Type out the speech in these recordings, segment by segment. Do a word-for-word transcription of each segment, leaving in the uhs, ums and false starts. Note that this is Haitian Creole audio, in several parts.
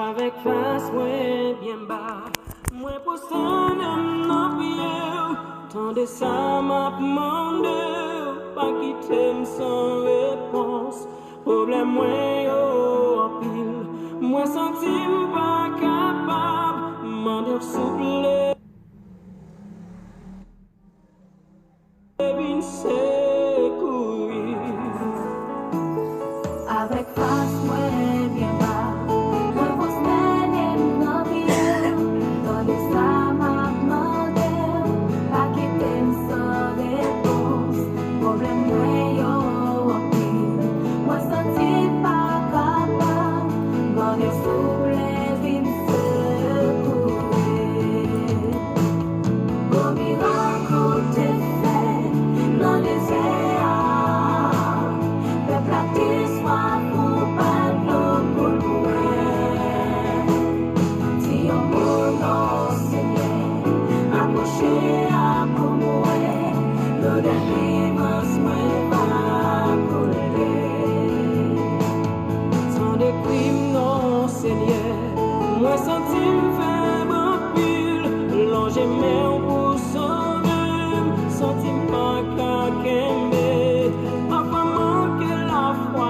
Avèk fas mwen byen ba, mwen pwostène m nan pye w. Tande sa m ap mande w, pa kite m san repons. Pwoblèm mwen yo anpil, mwen santi m pa kapab. Mande w souple. Vin sekouri. Avèk fas mwen byen ba, mwen pwostène m nan pye w. Tande sa m ap mande w, pa kite m san repons. Pwoblèm mwen yo anpil, mwen santi m pa kapab. Mande w souple vin sekouri. Gwo mirak ou te fè nan dezè a. Pèp la te swaf ou ba l dlo pou l bwè. Di yon mo non, Senyè, apwoche a pou m wè. Lodè delivrans mwen va koule. Tande kri m non, Senyè. Mwen santi m fèb anpil. Lonje men w pou sove m. Santi m pa ka kenbe. Pafwa m manke lafwa.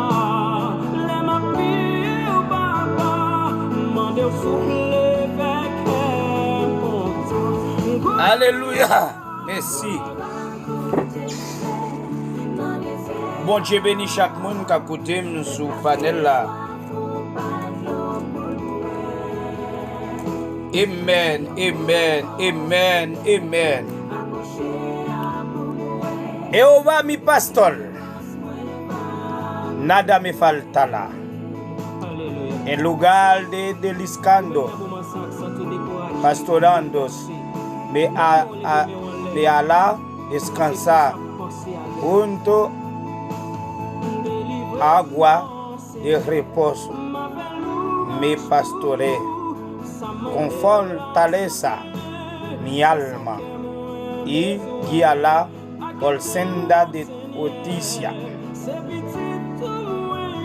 Lè m ap priye w, Papa, mande w souple fè kè m kontan. Alelouya! Mèsi. Bondye beni chak moun k ap koute m sou panèl la. Amen, amen, amen, amen. Jehová mi pastor, nada me faltará. En lugar de, de descanso, pastorando, me, a, a, me hará descansar junto agua de reposo, me pastorea con fortaleza mi alma, y guiará por senda de justicia.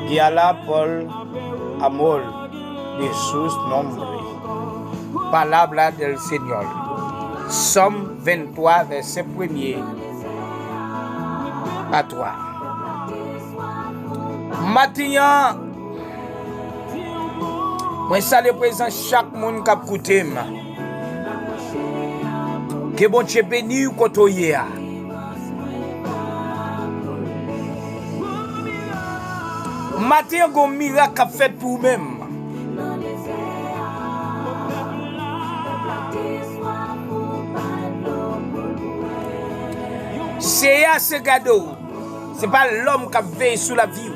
Guiará por amor de su nombre. Palabra del Señor. Sòm venntwa, vèsè premye a twa. Maten an, mwen salye prezans chak moun k ap koute m. Ke Bondye beni w kote w ye a. Maten an, gon mirak k ap fèt pou ou menm. Seyè a se gade w. Se pa lòm k ap veye sou lavi w.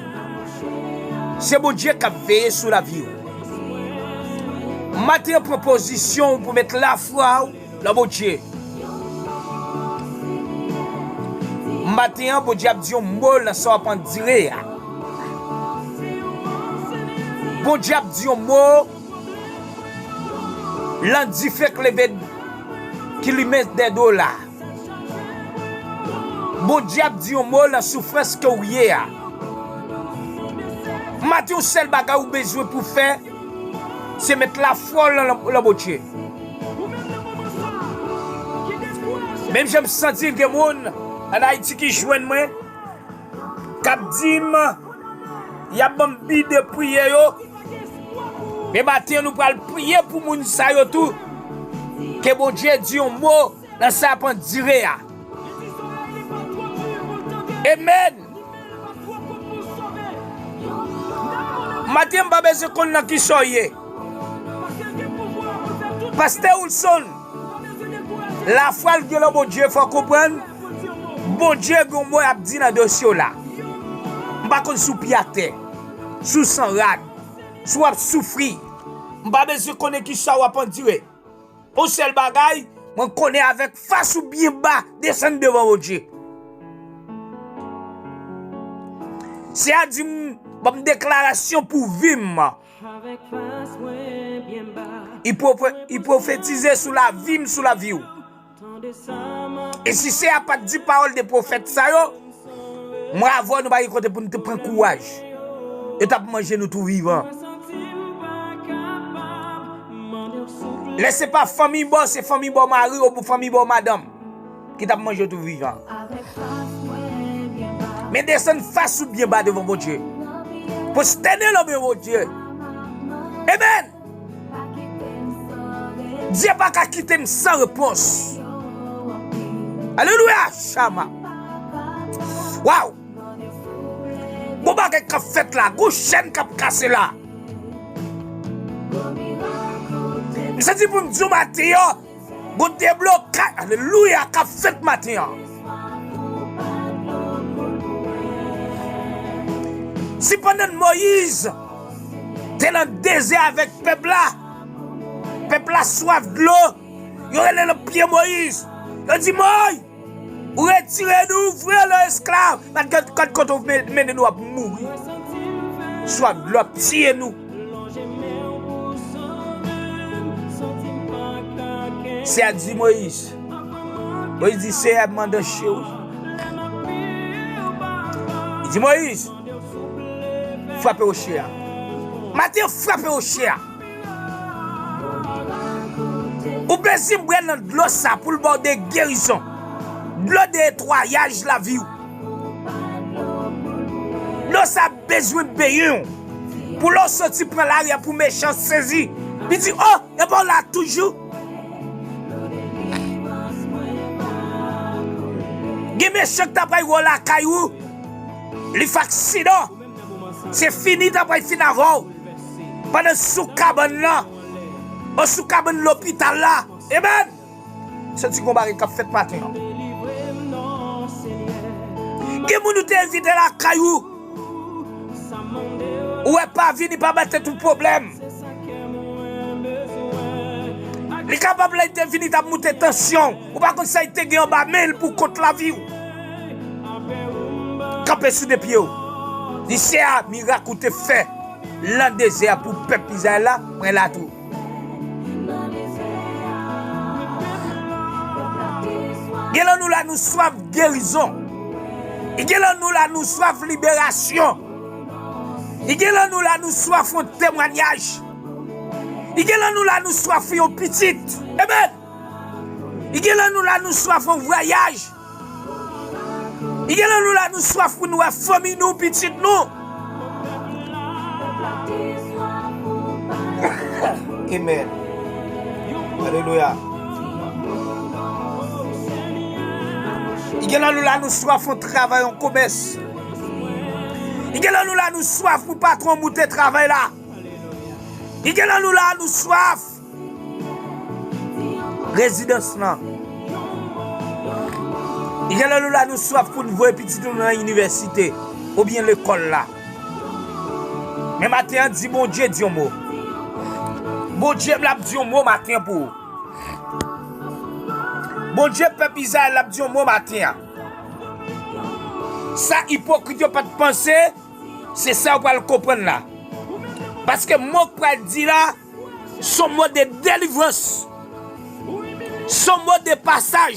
Se Bondye k ap veye sou lavi w. Maten an, pran pozisyon w pou met lafwa w nan Bondye. Maten an, Bondye ap di yon mo nan sa w ap andire a. Bondye ap di yon mo lan dife k leve, ki limen dèdo la. Bondye ap di yon mo lan soufrans ke w ye a. Maten, yon sèl bagay ou bezwen pou fè, se met lafwa w lan, lan Bondye. Menm jan m santi gen moun ann Ayiti ki jwenn mwen, k ap di m, y ap ban m bide priye yo. Men maten, nou pral priye pou moun sa yo tou. Ke Bondye di yon mo nan sa ap andire a. Amen. Maten, m pa bezwen konn nan kisa w ye. Pastè Wilson, lafwa l gen nan Bondye, fò w konprann. Bondye gen yon mo y ap di nan dosye w la. M pa konn si w pye atè, si w san rad, si w ap soufri. M pa bezwen konnen kisa w ap andire. Yon sèl bagay, mwen konnen avèk fas ou byen ba, desann devan Bondye. Seyè a di m, ban m deklarasyon pou vi m. Li pwofe-, li pwofetize sou lavi m, sou lavi w. E si Seyè a pa t di pawòl de pwofèt sa yo, mwen avè w nou pa gen kote pou nou te pran kouraj. Yo t ap manje nou tou vivan. Lè se pa fanmi bò, se fanmi bò mari ou fanmi bò madanm ki t ap manje w tou vivan. Men desann fas ou byen ba devan Bondye. Pwostène nan men Bondye. Amen. Dye pa ka kite m san repons. Alelouya, chama. Waw. Gon bagay k ap fèt la, gon chèn k ap kase la. M santi pou m di w maten an, gon deblokay, alelouya, k ap fèt maten an. Si pandan Moyiz te nan dezè avèk pèp la, pèp la swaf dlo, yo rele nan pye Moyiz. Yo di, Moyiz, ou retire nou, ouvri nou esklav. Gad, gad, gad kote w men- mennen nou ap mouri. Swaf dlo ap tiye nou. Seyè a di Moyiz, Moyiz di, Seyè, m andan che wi. Li di, Moyiz, frape woche a. Maten an, frape woche a. Ou bezwen bwè nan dlo sa pou l ba w de gerizon. Dlo de netwayaj lavi w. Dlo sa bezwen benyen w. Pou lè w soti pran lari a pou mechan sezi. Li di, o, e pa w la toujou. Gen mechan k ta pral wè w lakay ou. Li fè aksidan. Se fini, ta pral fin avè w. Pandan sou kabann lan, ou sou kabann lopital la. Amen. Santi gon bagay k ap fèt maten an. Gen moun ou te envite lakay ou. Ou wè pa vini, pa ba tèt ou pwoblèm. Li kapab lè li te vini, t ap moute tansyon. Ou pa konn sa li te gen anba men l pou kont lavi w. Kanpe sou de pye w. Di, Seyè, mirak ou te fè nan dezè a pou pèp Izrayèl la, mwen la tou. Gen nan nou la, nou swaf gerizon. Gen nan nou la, nou swaf liberasyon. Gen nan nou la, nou swaf yon temwanyaj. Gen nan nou la, nou swaf yon pitit. Amen. Gen nan nou la, nou swaf yon vwayaj. Gen nan nou la, nou swaf pou nou wè fanmi nou, pitit nou. Amen. Alelouya. Gen nan nou la, nou swaf yon travay, yon komès. Gen nan nou la, nou swaf pou patwon moute travay la. Gen nan nou la, nou swaf rezidans lan. Gen nan nou la, nou swaf pou n voye pitit nou nan inivèsite oubyen lekòl la. Men maten an, di Bondye di yon mo. Bondye m l ap di yon mo maten an pou ou. Bondye pèp Izrayèl l ap di yon mo maten an. Sa ipokrit yo pa t panse, se sa yo pral konprann la. Paske mo k pral di la, se yon mo de delivrans. Se yon mo de pasaj.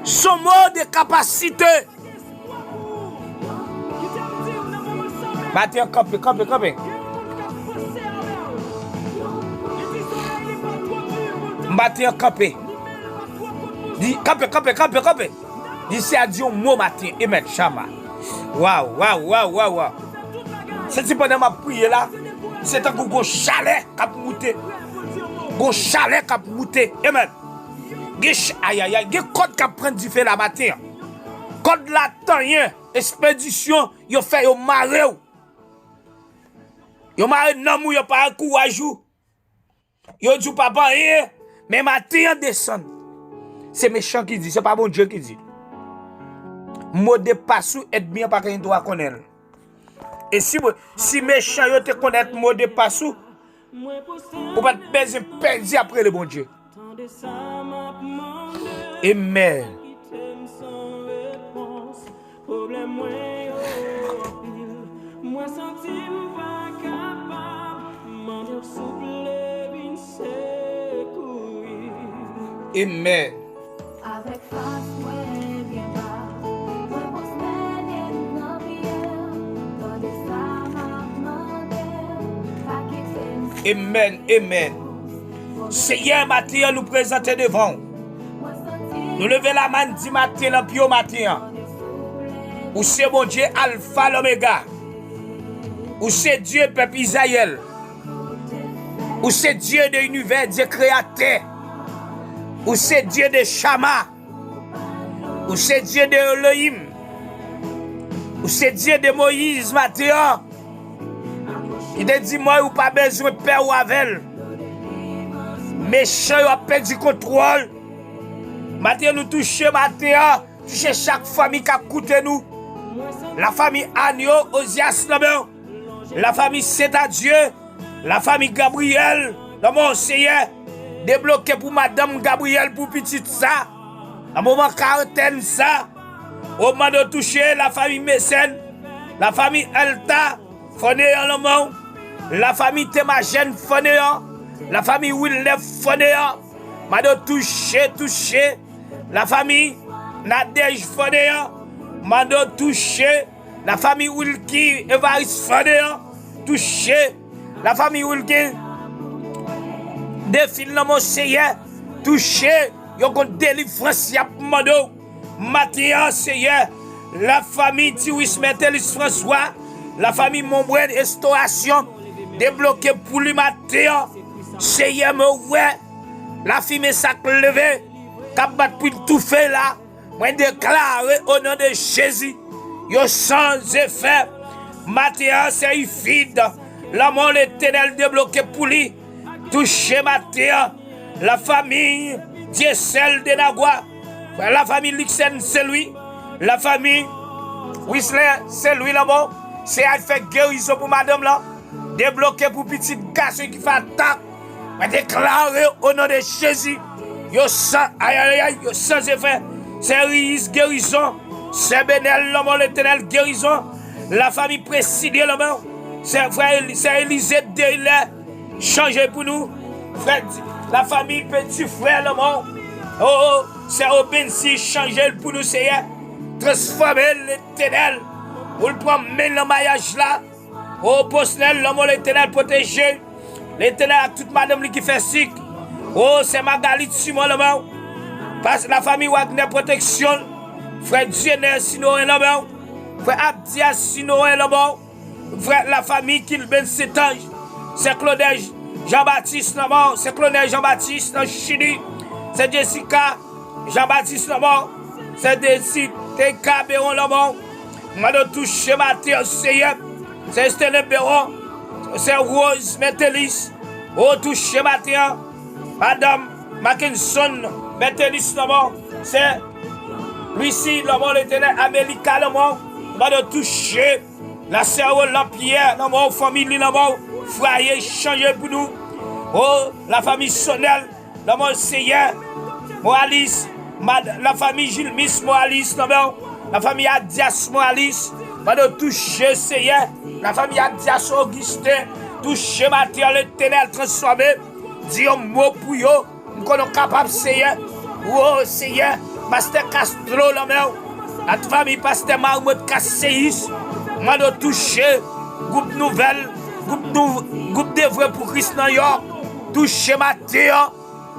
Se yon mo de kapasite. Maten an, kanpe, kanpe, kanpe. Maten an, kanpe. Di, kanpe, kanpe, kanpe, kanpe. Di, Seyè a di yon mo maten. Amen, chama. Waw, waw, waw, waw, waw. Se ti pandan m ap priye la, se tankou gon chalè k ap moute. Gon chalè k ap moute. Amen. Gen ch-, ayayay, gen kòd k ap pran dife la maten an. Kòd la tanyen, espedisyon, yo fè yo mare w. Yo mare nanm ou, yo pa ankouraj ou. Yo di w pa pa anyen, men maten an desann. Se mechan ki di, se pa Bondye ki di. Mo de pas ou, ènmi an pa gen dwa konnen l. E si, si mechan yo te konèt mo de pas ou, ou pa t bezwen pèdi ap rele Bondye. Amen. Mwen santi m pa kapab, mande w souple vin sekouri. Amen. Amen, amen. Seyè, maten an nou prezante devan w. Nou leve lamen n di maten nan pye w maten an. Ou se Bondye Alfa Lomega. Ou se Dye pèp Izrayèl. Ou se Dye de inivè, Dye kreyatè. Ou se Dye de Chama. Ou se Dye de Elohim. Ou se Dye de Moyiz maten an. Li te di mwen ou pa bezwen pè ou avè l. Mechan yo ap pèdi kontwòl. Maten an nou touche maten an. Touche chak fanmi k ap koute nou. Lafanmi Anyo, Ozyas nan men w. Lafanmi Sentadye. Lafanmi Gabriyèl. Lanmò Seyè. Debloke pou madanm Gabriyèl pou pitit sa. Nan moman karantèn sa. O mande w touche lafanmi Mesèn. Lafanmi Èlta. Fòneyan lanmò w. Lafanmi Temajèn Fòneyan. Lafanmi Wilnè Fòneyan. Mande w touche, touche. Lafanmi Nadèj Fòneyan. Mande w touche. Lafanmi Wilky Evaris Fòneyan. Touche. Lafanmi Wilky Defil nan Monseyè. Touche. Yo gon delivrans y ap mande w. Maten an, Seyè, lafanmi Tiwis Mètelis Franswa, lafanmi Monbrèn Estorasyon, debloke pou li maten an. Seyè, mwen wè lafimen sa k leve, k ap bat pou l toufe la. Mwen deklare o non de Jezi, yo san efè. Maten an, se Ifid, lanmò Letènèl debloke pou li. Touche maten an. Lafanmi Dyesèl Denagwa. Lafanmi Liksen Senlwi. Lafanmi Wislè Senlwi lanmò. Seyè fè gerizon pou madanm lan. Debloke pou pitit gason ki fè atak. Mwen deklare o non de Jezi. Yo san, ayayay, yo san efè. Sè Riyis gerizon. Sè Benèl lanmò Letènèl gerizon. Lafanmi Presidye lanmò. Sè frè Eli, sè Elize Deylè. Chanje pou nou. Frè Di-, lafanmi Petit Frère lanmò. O, o, sè Obensi chanje l pou nou, Seyè. Transfòme l, Letènèl. Pou l pran men nan mayaj la. O, Bosnèl lanmò Letènèl pwoteje. Letènèl ak tout madanm li ki fè sik. O, sè Magalit Simon lanmò. Pas lafanmi Wagner pwoteksyon. Frè Dyenè Sinoren lanmò. Frè Abdias Sinoren lanmò. Frè lafanmi Kilben Sentanj, sè Klonè Janbatis nan mò, sè Klonè Janbatis nan Chili, sè Jesika Janbatis nan mò, sè Desiteka Bewon nan mò. Mande w touche maten an, Seyè, sè Estelen Bewon, sè Woz Mètelis, o touche maten an, madanm Makenson Mètelis nan mò, sè Lwisi nan mò, Letènèl Amelika nan mò, mande w touche. Lasè Roland Pierre, lanmò fanmi li, lanmò fwaye chanje pou nou. O, lafanmi Sonèl, lanmò Seyè, Moralis, mad-, lafanmi Jilmis Moralis, lanmò, lafanmi Adyas Moralis, mande w touche Seyè, lafanmi Adyas Ogisten, touche maten an, Letènèl transfòme, di yon mo pou yo, M konnen w kapab, Seyè. O, Seyè, pastè Castro, lanmè w. Ak fanmi pastè Marmot Kaseyis. Mande w touche gwoup nouvèl, gwoup nou, gwoup Devwe pou Kris nan Yò. Touche maten an.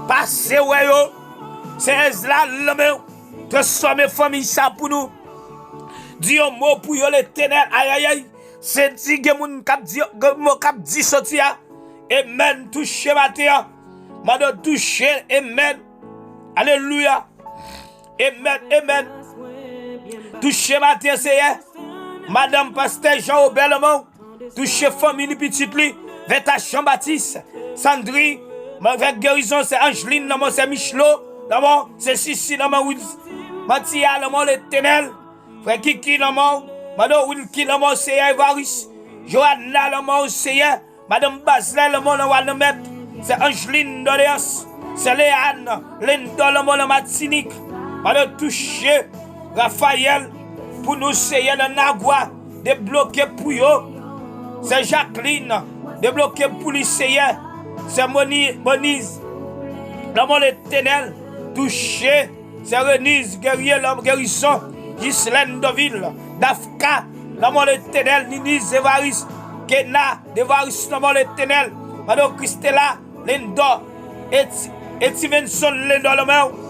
Pase wè yo. Se Ezla, lanmè w. Transfòme fanmi sa pou nou. Di yon mo pou yo, Letènèl. Ayayay. Se di gen moun k ap di, gen mo k ap di soti a. Amen. Touche maten an. Mande w touche. Amen. Alelouya. Amen. Amen. Touche maten an, Seyè. Madanm pastè Jean Robert lanmò. Touche fanmi li, pitit li. Vèta Jean Baptiste. Sandri. Mwen fè gerizon, sè Angeline lanmò, sè Michlo lanmò, sè Sisi lanmò, Wils. Manti a lanmò, Letènèl. Frè Kiki lanmò, madanm Wilky lanmò, Seyè Evaris. Joanna lanmò, Seyè. Madanm Bazlè lanmò nan Wananmèt. Sè Angeline Doléans. Sè Léane Lendò lanmò nan Matinik. Madanm touche Rafael pou nou, Seyè, nan Nagwa. Debloke pou yo. Sè Jacqueline, debloke pou li, Seyè. Sè Moni-, Moniz, lanmò Letènèl. touche. Sè Reniz, Gerye, lanmò, gerizon. Jislèn, Dovil, Dafka, lanmò Letènèl, Niniz, Evaris, Kena, Devaris, lanmò Letènèl. Mande w Kristela, Lendò, Eti-, Etivenson, Lendò, lanmò w.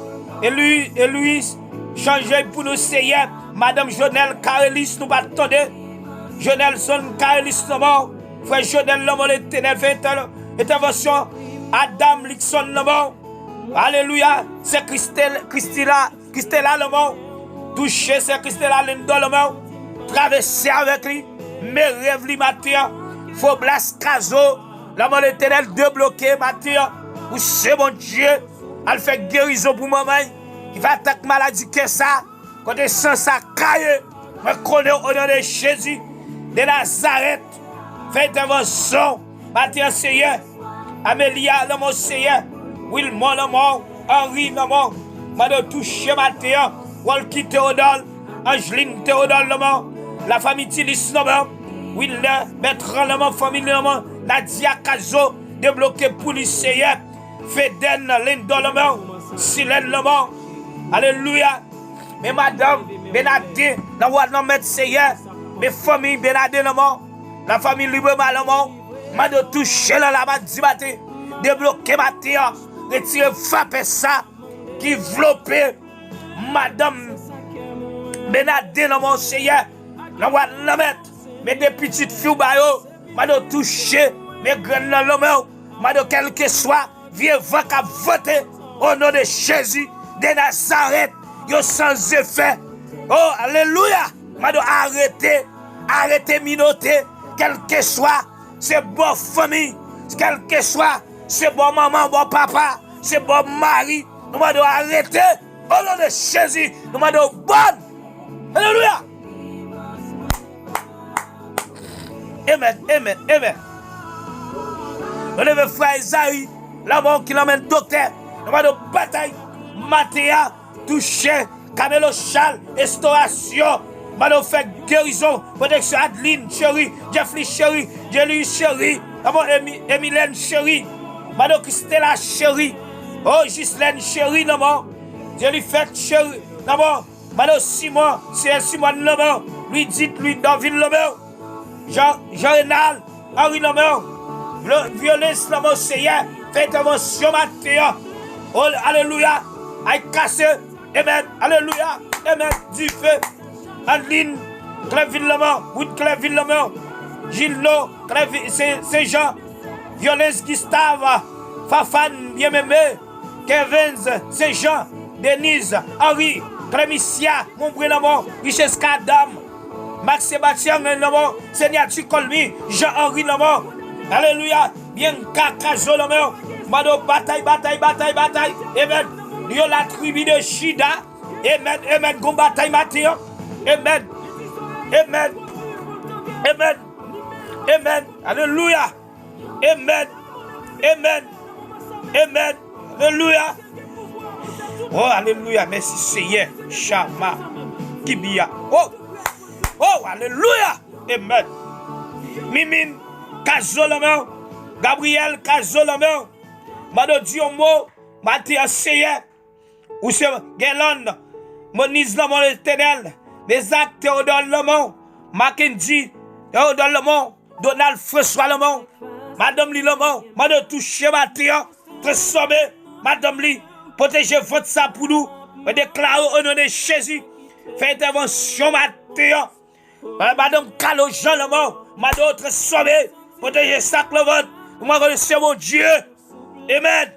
Eli-, Eloise, chanje pou nou, Seyè. Madanm Jonèl, Karelis, nou pa t tande. Jonèlson, Karelis, lanmò w. Frè Jonèl, lanmò Letènèl, fè entè-, entèvansyon. Adam, Likson, lanmò w. Alelouya. Sè Kristel-, Kristila, Kristela, lanmò w. Touche Sè Kristela, Lendò, lanmò w. Travèse avèk li. Men rèv li maten an. Foblas, Kazo, lanmò Letènèl, debloke maten an. Ou se Bondye. Al fè gerizon pou manman ki fè atak maladi kè sa. Kote san sa kaye, mwen konnen w o non de Jezi de Nazarèt. Fè entèvansyon maten an, Seyè. Amelia, lanmò, Seyè. Wilmò, lanmò. Henri, lanmò. Mande w touche maten an. Walky Theodore, Angeline Theodore, lanmò. Lafanmi Tilis, lanmò. Wilner, Bertrand, lanmò. Fanmi, lanmò. Nadia, Kazo, debloke pou li, Seyè. Fedèn, Lendò, lanmò. Silèn, lanmò. Alelouya. Men madanm Benade, nan wa nan mèt, Seyè. Men fanmi Benade, lanmò. Lafanmi Libema, lanmò. Mande w touche nan la madi maten. Debloke maten an. Retire vapè sa ki vlope madanm Benade, lanmò, Seyè. Nan wa nan mèt. Men de pitit fi w ba yo. Mande w touche. Men grenn nan, lanmò. Mande w kèlkeswa vye van k ap vante, o non de Jezi de Nazarèt, yo san zefè. O, alelouya! Mande w arete, arete minote, kèlkeswa se bò fanmi, kèlkeswa se bò manman, bò papa, se bò mari, nou mande w arete, o non de Jezi, nou mande w bòn. Alelouya! Amen, amen, amen. Nou leve frè Ezayi, lanmò ki lanmen doktè. Nou mande w batay maten an, touche Kamelo Chal, estorasyon. Mande w fè gerizon, pwoteksyon Adeline Cheri, Jeffrey Cheri, Jeli Cheri, lanmò Emi-, Emilène Cheri, mande w Kristela Cheri, o Jislèn Cheri, lanmò Jeli Fèt Cheri, lanmò Mano Simon, Seyè Simon, lanmò, Lwidit, Lwidovin, lanmò, Jean, Jean Renal, Henri, lanmò, Vyo-, Vyolens, lanmò, Seyè, fè entèvansyon maten an. O, alelouya. Ay kase. Amen. Alelouya. Amen. Dife. Adeline, Klèvin, lanmò, Wood, Klèvin, lanmò, Gilno, Klèvin, Sen, Sen Jan, Vyolens, Gustave, Fafane, Bien-Aimé, Kevens, Sen Jan, Denise, Henri, Clemisya, Monbre, lanmò, Richesse, Kadam, Max, Sébastien, lanmò, Senyati, Kolmi, Jean Henri, lanmò. Alelouya. Bianca, Kazo, lanmò. Mando batay, batay, batay, batay. Amen. Yo, la tribi de Jida. Amen, amen. Gon batay maten an. Amen. Amen. Amen. Amen. Alelouya. Amen. Amen. Amen. Alelouya. Oh, alelouya. Mèsi, Seyè. Chama. Kibiya. Oh. Oh, alelouya. Amen. Mimin. Kazo, lanmò. Gabriel, Kazo, lanmò. Mando di yon mo. Maten an, Seyè. Ou se Guerlande, Moniz, lanmò, Letènèl, Mezak, Théodore, lanmò, Mackendy, Théodore, lanmò, Donald, François, lanmò, madanm li, lanmò, mande w touche maten an, transfòme madanm li, pwoteje vant sa pou nou. Mwen deklare o non de Jezi, fè entèvansyon maten an. Madanm Kalo Jan, lanmò, mande w transfòme, pwoteje sak nan vant. Mwen konnen se Bondye. Amen.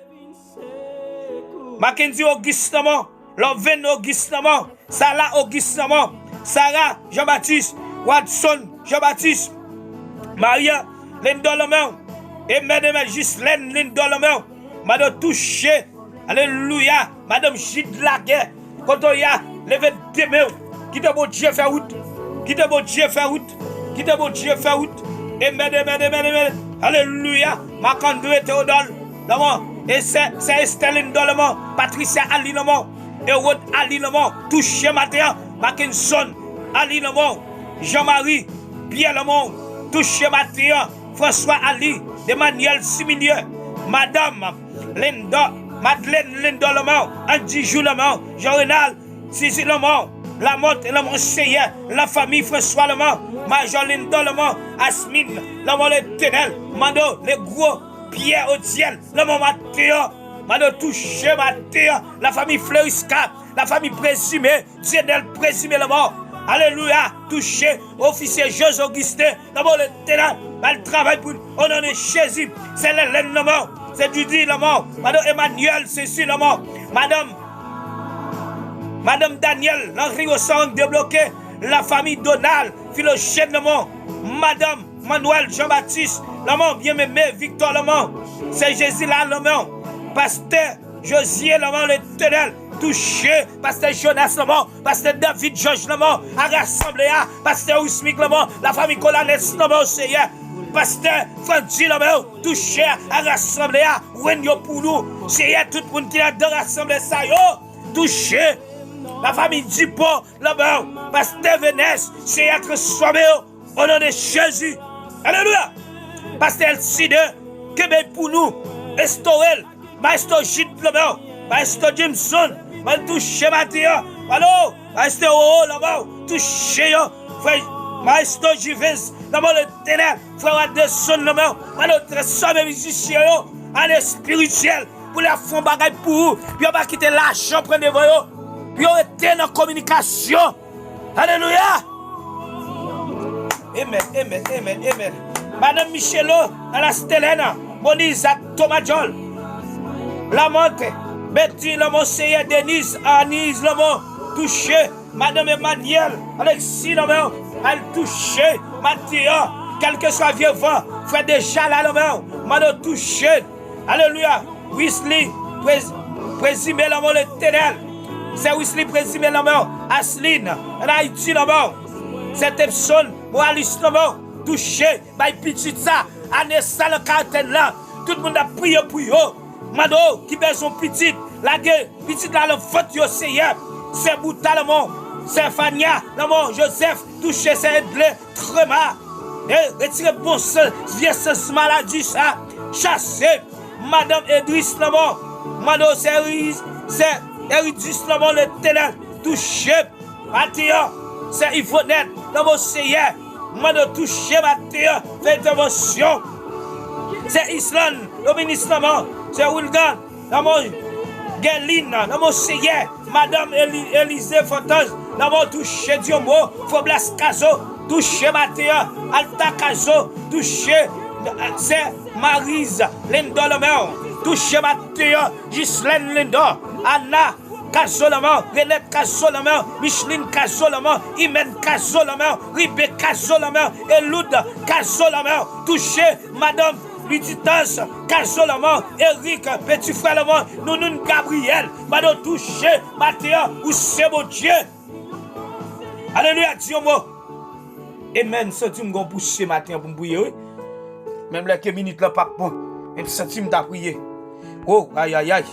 Mackendy Auguste, lanmò, Lorven Auguste, lanmò, Sala Auguste, lanmò, Sara Jean Baptiste, Watson Jean Baptiste, Maria Lendor, lanmò. Amen, amen. Gislaine Lendor, lanmò. Mande w touche. Alelouya. Madanm Jid Lagè, kote w ye a, leve de men w. Kite Bondye fè wout. Kite Bondye fè wout. Kite Bondye fè wout. Amen, amen, amen, amen. Alelouya. Marc André Théodore, lanmò. E sè, sè Esther Lendor, lanmò. Patricia Ali, lanmò. Erod Ali, lanmò. Touche maten an. Mackenson Ali, lanmò. Jean Marie Pierre, lanmò. Touche maten an. François Ali, Emmanuel Similien, madanm Lendor, Madeleine Lindor lanmò, Andy Jou lanmò, Jean Renald, Sisi lanmò, Lamothe lanmò Seyè, Lafanmi François lanmò, Major Lindor lanmò, Asmin lanmò Letènèl, Mando Legro, Pierre Odiel lanmò Mateo, Mando touche Mateo, Lafanmi Fleurisca, Lafanmi Présumé, Dieudel Présumé lanmò. Alelouya. Touche ofisye Jose Augustin lanmò Letènèl. Ba l travay pou nou. O non de Jezi. Se Lèlèn lanmò. Se Judy lanmò. Madan Emmanuel Sesi lanmò. Madanm Madanm Daniel Henry Osang debloke. Lafanmi Donald Filogèn lanmò. Madanm Manuel Jean Baptiste lanmò. Byeneme Victor lanmò. Se Jezi la lanmò. Pastè Jozye lanmò Letènèl touche. Pastè Jonas lanmò. Pastè David George lanmò. A rasanble a. Pastè Wismik lanmò. Lafanmi Kolanes lanmò Seyè. Pastè Frandy lanmò touche a rasanble a. Wen yo pou nou Seyè. Tout moun ki ladan rasanble sa yo touche. Lafanmi Dupont lanmò. Pastè Venès Seyè transfòme yo. O non de Jezi. Alelouya. Pastè Elcide, kenbe pou nou. Restore l. Maestro Jude lanmò. Maestro Jameson. Ban touche maten an. Alo. Maestro Roro lanmò. Touche yo. Frè Maestro Juvens lanmò Letènèl. Frè Wadeson lanmò. Alo transfòme mizisyen yo. An espirityèl. Pou lè fè yon bagay pou ou. Pou yo pa kite lajan pran devan yo. Pou yo rete nan kominikasyon. Alelouya. Amen, amen, amen, amen. Madanm Michelo, Alastelena, Moniz ak Tomadjòl. Lamont, Betty lanmò Seyè, Deniz, Aniz lanmò touche. Madanm Emmanuel, Alexis lanmò al touche. Matia, kèlkeswa vye van, frè Deja la lanmò. Mando touche. Alelouya. Wisly Prez- Prezime lanmò Letènèl. Se Wisly Prezime lanmò. Aslin an Ayiti lanmò. Se Tepson Moralis lanmò. Touche. Bay pitit sa. Ane sa nan karantèn la. Tout moun ap priye pou yo. Mando ki bezwen pitit. Lage pitit la nan vant yo Seyè. Se Bouta lanmò. Se Fania lanmò. Joseph touche. Se Edle Trema. E retire bon sans, vye sans maladi sa. Chase. Madanm Edris lanmò. Mando se Eriz, se Eridis lanmò Letènèl. Touche. Maten an, se Ivonèt lanmò Seyè. Mando touche maten an. Fè entèvansyon. Se Island Dominis lanmò. Se Wilgan lanmò. Gèlin lanmò Seyè. Madanm Eli- Elize Fòtans lanmò touche Dyomo. Foblas Kazo touche maten an. Alta Kazo touche. Se Mariz Lendò lanmò touche maten an. Jislèn Lendò. Ana Kazo lanmò. Renèt Kazo lanmò. Michlin Kazo lanmò. Imèn Kazo lanmò. Ribe Kazo lanmò. Eloud Kazo lanmò touche. Madanm Liditans Kazo lanmò. Erik Petifrè lanmò. Nounoun Gabriyèl. Mando touche maten an. Ou se Bondye. Alelouya, di yon mo. Amen. Santi m gon pouse maten an pou m priye, wi. Menm lè ke minit lan p ap bon, men m santi m ta priye. Oh, ayayay.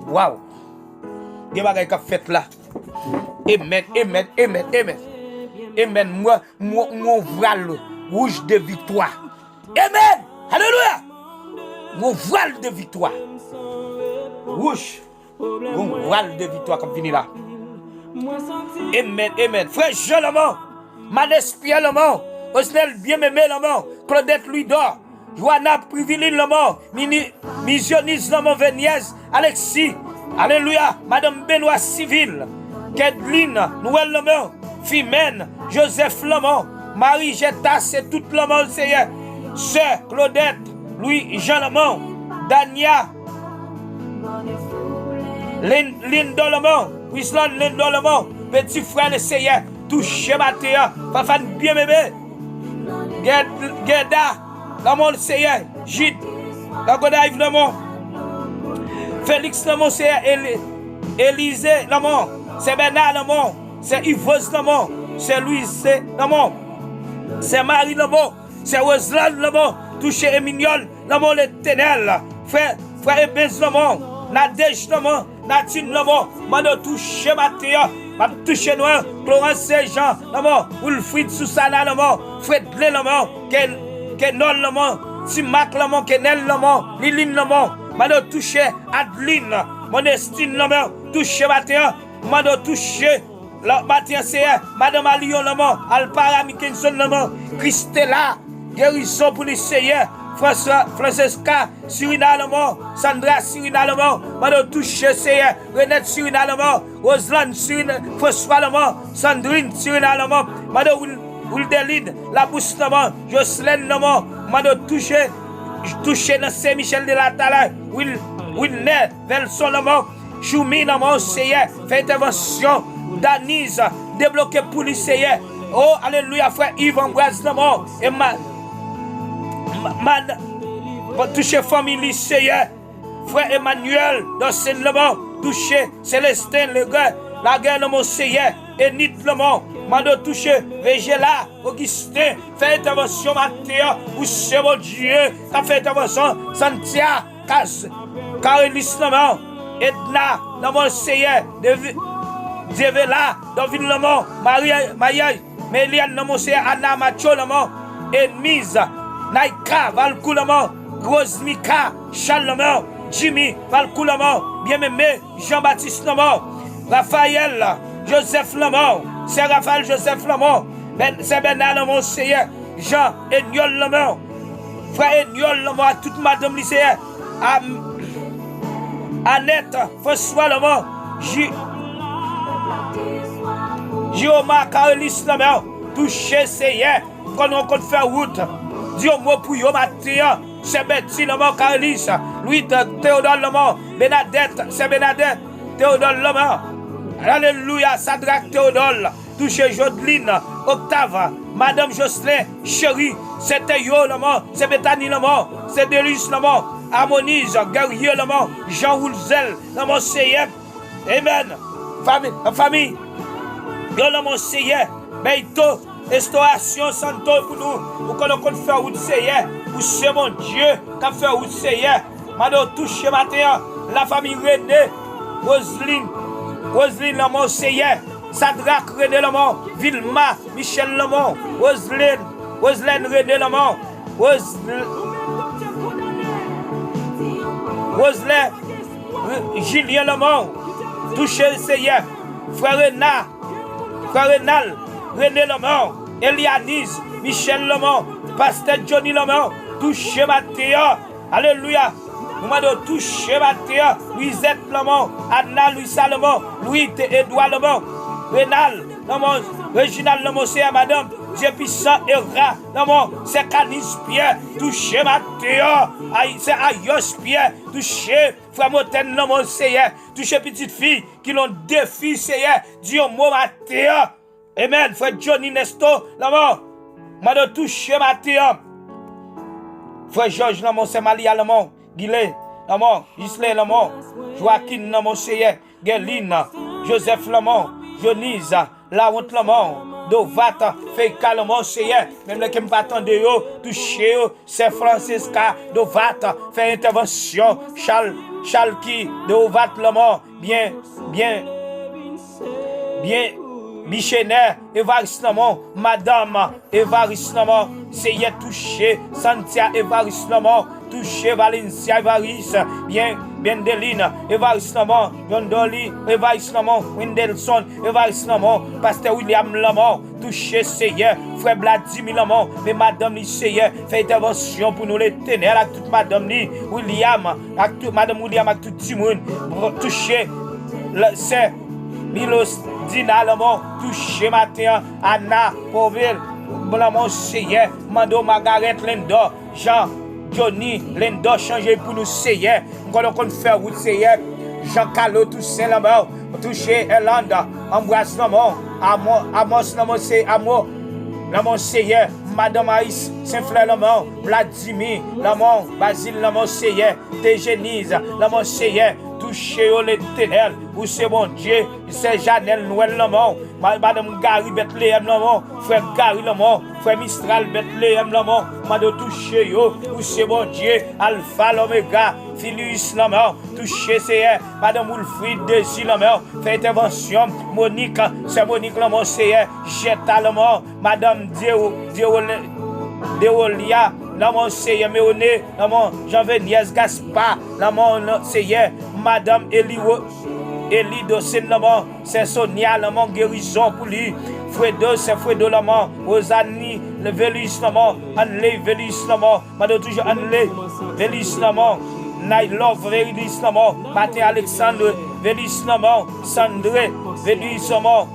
Waw. Gen bagay k ap fèt la. Amen, amen, amen, amen. Amen. M wè, m wè, m wè yon vwal wouj de viktwa. Amen. Alelouya. M wè yon vwal de viktwa. Wouj. Gon vwal de viktwa k ap vini la. Amen, amen. Frè Jean lanmò. Manès Pierre lanmò. Osnel Bien-Aimé lanmò. Claudette Louidor. Joana Privilin lanmò. Mini- Mizyonis lanmò. Venyèz Alexis. Alelouya. Madanm Benoît Civil. Kedlin Noël lanmò. Fimèn Joseph lanmò. Mari Jeta se tout lanmò Seyè. Sè Claudette Louis Jean lanmò. Dania Lin- Lindò lanmò. Wislon Lindò lanmò. Peti frè le Seyè. Touche maten an. Fafan Bien-Aimé. Gèd- Gèda lanmò le Seyè. Jid Lagonayiv lanmò. Felix lanmò Seyè. Eli- Elize lanmò. Se Bèna lanmò. Se Ivoz lanmò. Se Lwize lanmò. Se Mari lanmò. Se Wozlan lanmò. Touche Eminyòl lanmò Letènèl. Frè, frè Ebens lanmò. Nadej lanmò. Natin lanmò. Mande w touche maten an. M ap touche nou an. Klorans Sejan lanmò. Wilfrid Sousana lanmò. Fredle lanmò. Ken- Kenòl lanmò. Timak lanmò. Kenèl lanmò. Lilin lanmò. Mande w touche Adeline, Modestine, lanmò, touche maten an. Mande w touche la, maten an, Seyè, madanm Aliyon, lanmò, Alpara Mickenson, lanmò, Christela, gerizon pou li, Seyè, François, Francesca, Sirina, lanmò, Sandra, Sirina, lanmò, mande w touche, Seyè, Renette, Sirina, lanmò, Roseland, Sirina, François, lanmò, Sandrine, Sirina, lanmò, mande w Wil-, Wildeline, Labous, lanmò, Jocelyn, lanmò, mande w touche, touche nan Sen Michel de la Talay, Wil-, Wilner, Velson, lanmò, Choumi, lanmò, Seyè, fè entèvansyon, Daniz, debloke pou li, Seyè, o, alelouya, frè Yves, anbraz, lanmò, e ma, ma, ma, touche fanmi li, Seyè, frè Emmanuel, Dòsen, lanmò, touche Célestin, Legè, Lagè, lanmò, Seyè, Enit, lanmò, mande w touche Vejela, Augustin, fè entèvansyon maten an, ou se Bondye k ap fè entèvansyon, Santia, Kaz, Karelis, lanmò, Edna, lanmò, Seyè, Deve-, Dievela, Dovin, lanmò, Maria, Mayay, Melian, lanmò, Seyè, Ana, Macho, lanmò, Edmiz, Naika, Valkou, lanmò, Rose, Mika, Chal, lanmò, Jimmy, Valkou, lanmò, Byenmeme, Jean Baptiste, lanmò, Raphaël, Joseph, lanmò, Sè Raphaël Joseph, lanmò, Bèn-, Sè Bèna, lanmò, Seyè, Jean, Enyòl, lanmò, frè Enyòl, lanmò, ak tout madanm li, Seyè, Am-, Anèt, François, lanmò, Ji-, Jioma, Karelis, lanmò, touche, Seyè, kòm yon konn fè wout, di yon mo pou yo maten an, Sè Bèti, lanmò, Karelis, Louis Théodore, lanmò, Bènadèt, Sè Bènadèt, Théodore, lanmò, alelouya, Sadrak, Théodore, touche Jodeline, Octave, madanm Jocelyn, Cheri, Sè Teyo, lanmò, Sè Betani, lanmò, Sè Delius, lanmò, Amoniz, Guerrier, lanmò, Jean Woulzel, lanmò, Seyè, Amen. Fanmi, fanmi, yo, lanmò, Seyè, Beyto, Estorasyon, Santo pou nou, ou konn, ou konn fè wout, Seyè, ou se Bondye k ap fè wout, Seyè. Mande w touche maten an, lafanmi Rene, Roseline, Roseline, lanmò, Seyè, Sadrak, Rene, lanmò, Vilma, Michel, lanmò, Roseline, Roseline, Rene, lanmò, Rose-, Roseline, Re-, Jilyen, lanmò, touche, Seyè, frè Rena, frè Renal, Rene, lanmò, Elianiz, Michel, lanmò, pastè Johnny, lanmò, touche maten an, alelouya, nou mande w touche maten an, Louisette, lanmò, Anna, Louisa, lanmò, Louis, Edouard, lanmò, Renal, lanmò, Reginald, lanmò, Seyè, madanm, Dye pisan, Era, lanmò, Sè Kanis, Pyè, touche maten an, Ay-, Sè Ayos, Pyè, touche, frè Motèn, lanmò, Seyè, touche pitit fi ki lon defi, Seyè, di yon mo maten an. Amen. Frè Johnny Nesto, lanmò, mande w touche maten an. Frè Jòj, lanmò, Sè Malia, lanmò, Gile, lanmò, Jislen, lanmò, Joaquin, lanmò, Seyè, Gèlin, Joseph, lanmò, Joniz, Lawont, lanmò, Dovat, Feyka, lanmò, Seyè, menm lè ke m pa tande yo, touche yo, Sè Francesca, Dovat, fè entèvansyon, Chal, Chalki, Dovat, lanmò, byen, byen, byen, Bichenè, Evaris, lanmò, madanm, Evaris, lanmò, Seyè, touche, Santia, Evaris, lanmò, touche, Valencia, Evaris, byen, Bendeline, Evaris, lanmò, John Dolly, Evaris, lanmò, Windelson, Evaris, lanmò, pastè William, lanmò, touche, Seyè, frè Vladimir, lanmò, men madanm li, Seyè, fè entèvansyon pou nou, Letènèl, ak tout madanm li, William, ak tout madanm William, ak tout timoun, touche, sè Milos, Dina, lanmò, touche maten an, Ana, Pòvel, lanmò, Seyè, mande w Magarèt, Lendò, Jan, Joni, Lendò, chanje pou nou, Seyè. M konnen w konn fè wout, Seyè. Jan Kalo, Tousen, lanmò, touche, Elanda, Anbwaz, lanmò, Amò, Amòs, lanmò, se Amò, lanmò, Seyè. Madanm Ayis, Senflè, lanmò, Vladimi, lanmò, Bazil, lanmò, Seyè. Tejeniz, lanmò, Seyè. Touche yo, Letènèl, ou se Bondye. Sè Janèl Nwèl, lanmò, ma-, madanm Gari, Bètleyèm, lanmò, frè Gari, lanmò, frè Mistral, Bètleyèm, lanmò, mande w touche yo, ou se Bondye, Alfa, Lomega, Filius, lanmò, touche, Seyè, madanm Wilfrid, Dezi, lanmò, fè entèvansyon, Monik, sè Monik, lanmò, Seyè, Jèta, lanmò, madanm Dyewo-, Dyewo-, Dewolia, Lanmò Seyè Mewone, lanmò Janvenyèz Gaspa, lanmò Seyè, madanm Eli, Eli Dosen, lanmò Sè Sonya, lanmò gerizon pou li. Fredo, Sè Fredo, lanmò Rozani Velis, lanmò Anley Velis, lanmò Mado toujou Anley Velis, lanmò Naylor Velis, lanmò Martin Alexandre Velis, lanmò Sandre Velis, lanmò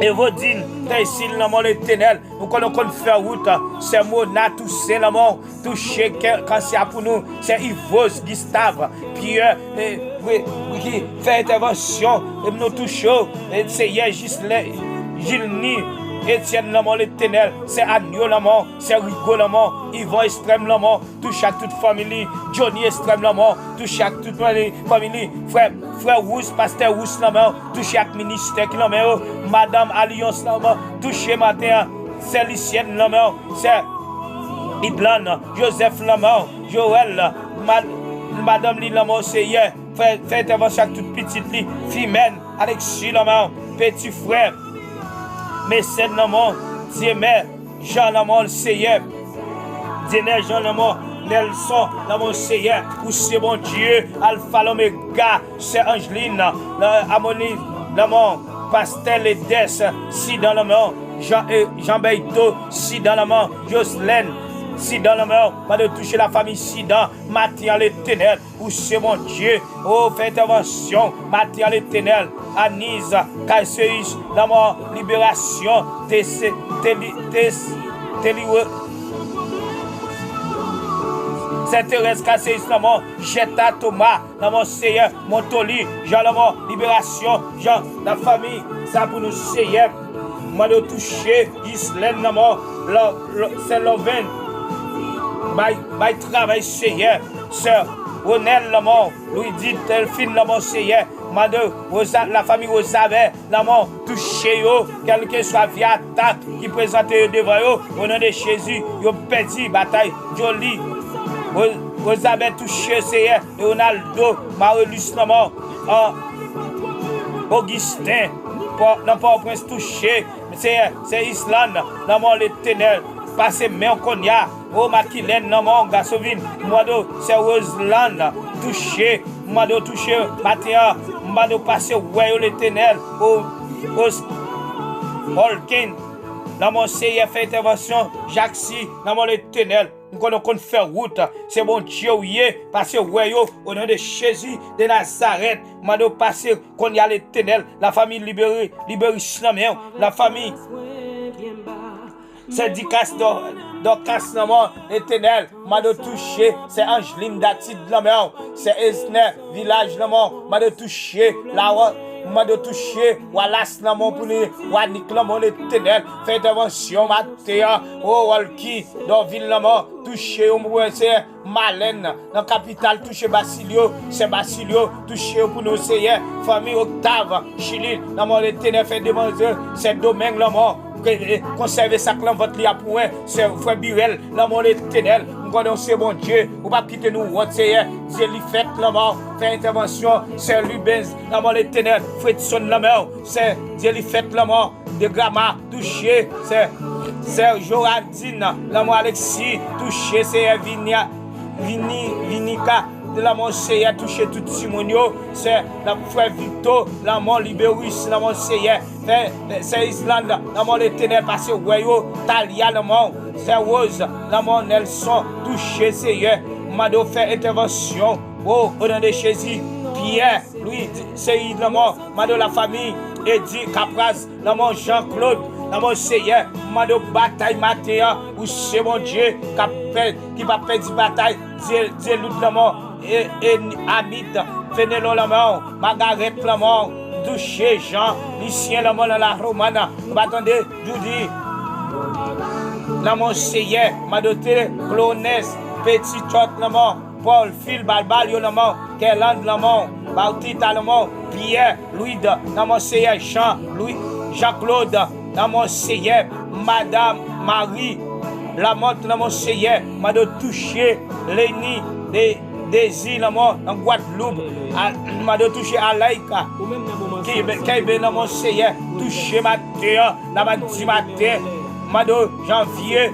Evodin Teysil, lanmò Letènèl. Nou konnen w konn fè wout, Sè Mona Tousen, lanmò touche kè kansè a pou nou, Sè Ivoz Gistav Pyè, e, wi, wi, ki fè entèvansyon, e nou touche w, e Seyè Jislè, Jilni Etyèn, lanmò Letènèl, Sè Anyo, lanmò Sè Rigo, lanmò Ivan Estrèm, lanmò touche ak tout fanmi li, Johnny Estrèm, lanmò touche ak tout fanmi li, frè, frè Wous, pastè Wous, lanmò touche ak ministè ki nan men yo, madanm Aliyans, lanmò touche maten an, Sè Lisyèn, lanmò Sè Idlann, Jozèf, lanmò Joèl, ma-, madanm li, lanmò Seyè, fè, fè entèvansyon ak tout pitit li, Fimèn, Alexis, lanmò peti frè, Mesèn, lanmò Dyemè, Jan, lanmò Seyè, Dyenè Jan, lanmò Nèlson, lanmò Seyè, ou se Bondye, Alfa, Lomega, Sè Anjlin, la, Amoni, lanmò pastè Ledès, Sidan, lanmò Jan, e, Jan Bèyto, Sidan, lanmò Joslèn, Sidan, lanmò, mande w touche lafanmi Sidan, maten an Letènèl, ou se Bondye, o, fè entèvansyon, maten an Letènèl, Aniz, Kalseyis, lanmò liberasyon, Tese, Teli, Tes, Teliwe, Sè Terèz, Kalseyis, lanmò Jèta, Toma, lanmò Seyè, Montoli, Jan, lanmò liberasyon, Jan, lafanmi sa pou nou Seyè. Mande w touche Jislèn, lanmò, la, la, Sè Lòvenn, bay, bay travay Seyè, Sè Ronèl, lanmò Lwidit, Tèlfin, lanmò Seyè, mande Roza, lafanmi Rozavè, lanmò touche yo, kèlkeswa vye atak ki prezante yo devan yo, o non de Jezi, yo pèdi batay. Joli, Ro-, Rozabè touche Seyè, Leonardo, Marilus, lanmò, an, Augustin, Pò-, nan Pòtoprens touche, Seyè, Sè Island, lanmò Letènèl, pase men w konnya, o Makilèn, lanmò Gasovin, mande w, Sè Roseland, touche, mande w touche maten an, mande w pase wè yo Letènèl, o, o, Holken, lanmò Seyè fè entèvansyon, Jaksi, lanmò Letènèl, m konnen w konn fè wout, se Bondye w ye, pase wè yo, o non de Jezi de Nazarèt, mande w pase konnya Letènèl, lafanmi libere, liberis nan men w, lafanmi Sè Dikas Dò-, Dòkas lanmò Letènèl, mande w touche, Sè Anjlin Datid lanmò, Sè Esnè Vilaj lanmò, mande w touche, Lawò, mande w touche, Walas lanmò pou li, Wanik lanmò Letènèl, fè entèvansyon maten an, o Wòlki Dòvil lanmò, touche yo, mwen Seyè, Malèn, nan kapital touche Basilyo, Sè Basilyo, touche yo pou nou Seyè, fanmi Oktav, Chili, lanmò Letènèl fè demanze, Sè Domeng lanmò, ke, e, konsève sa k nan vant li a pou mwen, Sè frè Birèl, lanmò Letènèl, m konnen w se Bondye, ou p ap kite nou wont Seyè, Dye li fèt lanmò, fè entèvansyon, Sè Lubens, lanmò Letènèl, Fredson lanmò, Sè Dye li fèt lanmò, Degrama, touche, Sè, Sè Joradin, lanmò Alexis, touche, Seyè Vinia, Vini, Vinika, lanmò Seyè, touche tout timoun yo, Sè, la, frè Vito, lanmò Liberis, lanmò Seyè, fè, Sè Island, lanmò Letènèl, pase wè yo, Talia, lanmò, Sè Rose, lanmò Nelson, touche, Seyè, mande w fè entèvansyon, o, o non de Jezi, Pyè, Lwi, Seyid lanmò, mande w lafanmi, Edi Kapraz, lanmò Jean Claude, lanmò Seyè, mande w batay maten an, ou se Bondye k ap pè-, ki p ap pèdi batay, Dye, Dye Lout lanmò, e, e, Abit, Fenelon lanmò, Magarèt lanmò, Douche, Jean, Lisyen lanmò nan La Romana, nou pa tande, Joudi, lanmò Seyè, mande w te, Klonès, Peti Tchòt lanmò, Pòl, Fil, Balbal yo lanmò, Kèland lanmò, Bautita lanmò, Pyè, Lwid, lanmò Seyè, Jan, Lwi, Jan Klod, lanmò Seyè, Madanm Mari, Lamòt, lanmò Seyè, mande w touche, Leni, De-, Dezi, lanmò, nan Gwadloup, a, mande w touche, Alèyka, Keybe, Keybe, lanmò Seyè, touche maten an, nan maten, mande w Janvye,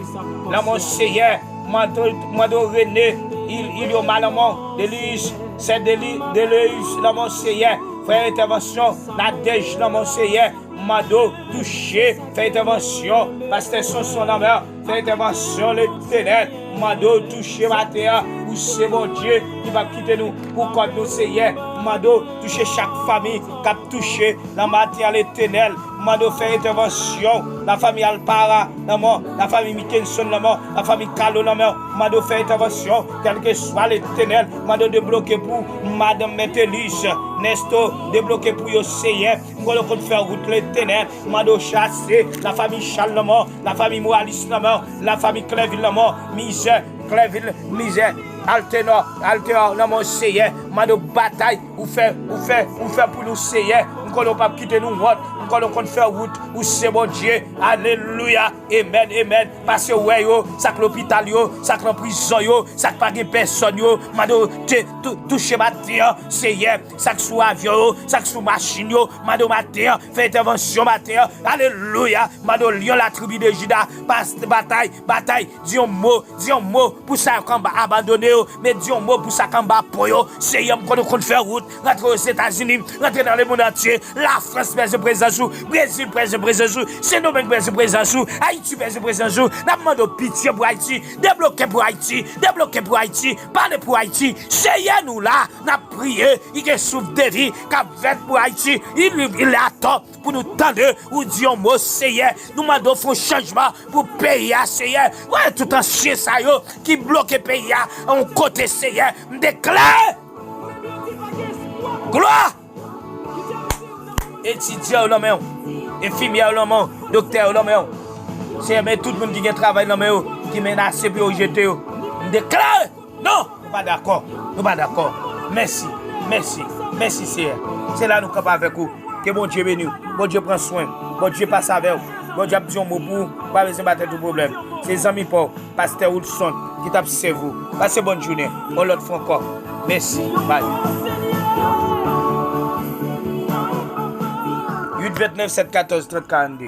Lanmò Seyè, mande w, mande w Rene, Il, Ilioma lanmò, Deliz, sè Deli, Deliz lanmò Seyè, frè entèvansyon, Nadèj lanmò Seyè, mande w touche, fè entèvansyon, pastè Sonson lanmò, fè entèvansyon Letènèl, mande w touche maten an, ou se Bondye ki p ap kite nou pou kont nou Seyè, mande w touche chak fanmi k ap touche nan maten an Letènèl, mande w fè entèvansyon, lafanmi Alpara, lanmò, lafanmi Mickenson, lanmò, lafanmi Kalo, lanmò, mande w fè entèvansyon, kèlkeswa Letènèl, mande w debloke pou madanm Mètelis, Nèsto, debloke pou yo, Seyè, m konnen w konn fè wout Letènèl, mande w chase, lafanmi Chal, lanmò, lafanmi Moralis, lanmò, lafanmi Klèvil, lanmò, mizè, Klèvil, mizè, Altenò, Altenò, lanmò, Seyè, mande w batay, ou fè, ou fè, ou fè pou nou, Seyè. M konnen w p ap kite nou wont. M konnen w konn fè wout. Ou se Bondye. Alelouya. Amèn, amèn. Pase wè yo, sa k lopital yo, sa k nan prizon yo, sa k pa gen pèsòn yo. Mande w te, tou, touche maten an, Seyè. Sa k sou avyon yo, sa k sou machin yo. Mande w maten an, fè entèvansyon maten an. Alelouya. Mande w lyon latribi de Jida, pas, batay, batay. Di yon mo, di yon mo pou sa k anba abandone yo, men di yon mo pou sa k anba pon yo. Seyè, m konnen w konn fè wout, rantre Ozetazini, rantre nan lemonn antye, Lafrans bezwen prezans ou, Brezil bezwen prezans ou, Sendomeng bezwen prezans ou, Ayiti bezwen prezans ou. N ap mande w pitye pou Ayiti, debloke pou Ayiti, debloke pou Ayiti, pale pou Ayiti. Seyè, nou la, n ap priye, li gen souf de vi k ap vèt pou Ayiti, il, il atò pou nou tande ou di yon mo, Seyè. Nou mande w fè yon chanjman pou peyi a, Seyè. Wè tout ansyen sa yo ki bloke peyi a yon kote, Seyè. M deklare glwa. Etidyan yo nan men w, enfimyè yo nan men w, doktè yo nan men w. Seyè, men tout moun ki gen travay nan men yo, ki menase pou yo jete yo. M deklare non! Nou pa dakò. Nou pa dakò. Mèsi. Mèsi. Mèsi, Seyè. Se la nou kanpe avèk ou. Ke Bondye beni w. Bondye pran swen w. Bondye pase avè w. Bondye ap di yon mo pou ou. Ou pa bezwen ba tèt ou pwoblèm. Se zanmi pa w, pastè Wilson, ki t ap sèvi w. Pase bòn jounen. Yon lòt fwa ankò. Mèsi. Bye. Uit ventnèf sèt katòz trant karannde.